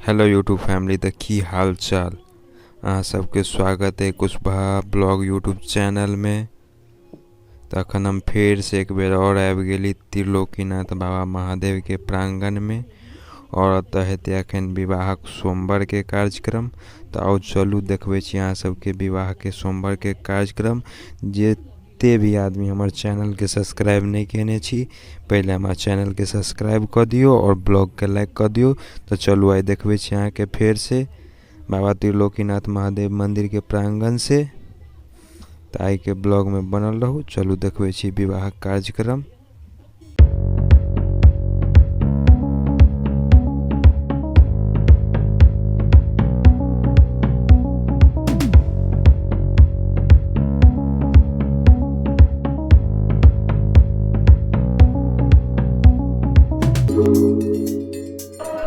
Hello YouTube family, त की हाल चाल। अहाँ सबके स्वागत है कुशवाहा ब्लॉग यूट्यूब चैनल में। त अखन हम फेर से एक बेर और आबि गेली त्रिलोकीनाथ बाबा महादेव के प्रांगण में और एतऽ हेतै अखन विवाहक सोमवार के कार्यक्रम। त आउ चलू देखबै छी अहाँ सबके विवाह के सोमवार के कार्यक्रम। जते भी आदमी हमर चैनल के सब्सक्राइब नहीं केने छी, पहले हमर चैनल के सब्सक्राइब कऽ दियौ और ब्लॉग के लाइक कऽ दियौ। त चलू आइ देखबै छी अहाँ के फेर से बाबा त्रिलोकीनाथ महादेव मंदिर के प्रांगण से। त आइ के ब्लॉग में बनल रहू। चलू देखबै छी विवाहक कार्यक्रम।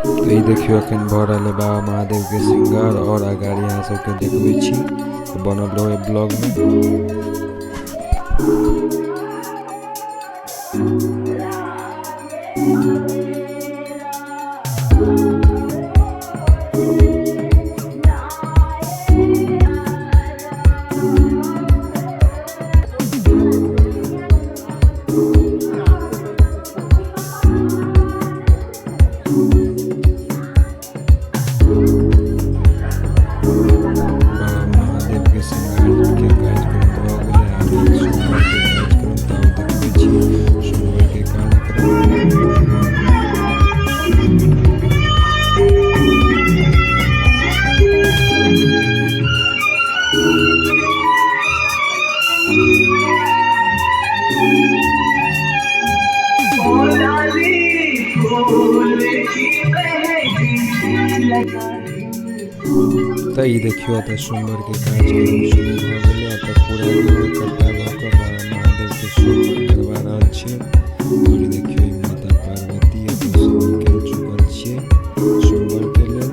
तो ई देखियो अखन भऽ रहल है बाबा महादेव के श्रृंगार और अगाड़ी अहाँ सबके देखबै छी, तो बनल रहू ब्लॉग में। महादेव के श्रृंगार के कार्यक्रम भऽ गेलै। आब सोमवार के कार्यक्रम, तऽ आउ देखबै छी सोमवार के कार्यक्रम। तऽ ई देखियौ एतऽ सोमवार के कार्यक्रम शुरू भऽ गेलै। एतऽ पूरा गाँव इकट्ठा भऽ कऽ बाबा महादेव के सोमवार करवा रहल छियै। और ई देखियौ ई माता पार्वती एतऽ से निकलि चुकल छियै सोमवार के लेल।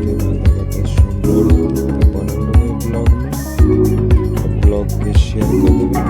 के बाद अब एतऽ सोमवार हेतै, तऽ बनल रहू ब्लॉग में और ब्लॉग के शेयर कऽ देबै।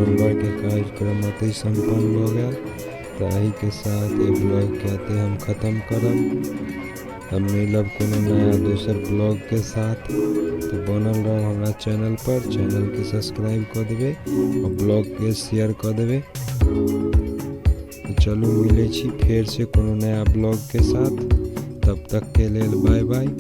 सोमवारके कार्यक्रम ओतहि सम्पन्न भऽ गेल। तऽ एहिके साथ एहि ब्लॉगके एतहि हम खतम करब। हम मिलब कोनो नया दोसर ब्लॉगके साथ। तऽ बनल रहू हमरा चैनल पर, चैनलके सब्सक्राइब कऽ देबै आओर ब्लॉगके शेयर कऽ देबै। तऽ चलू मिलै छी फेरसँ कोनो नया ब्लॉगके साथ, तब तकके लेल बाय बाय।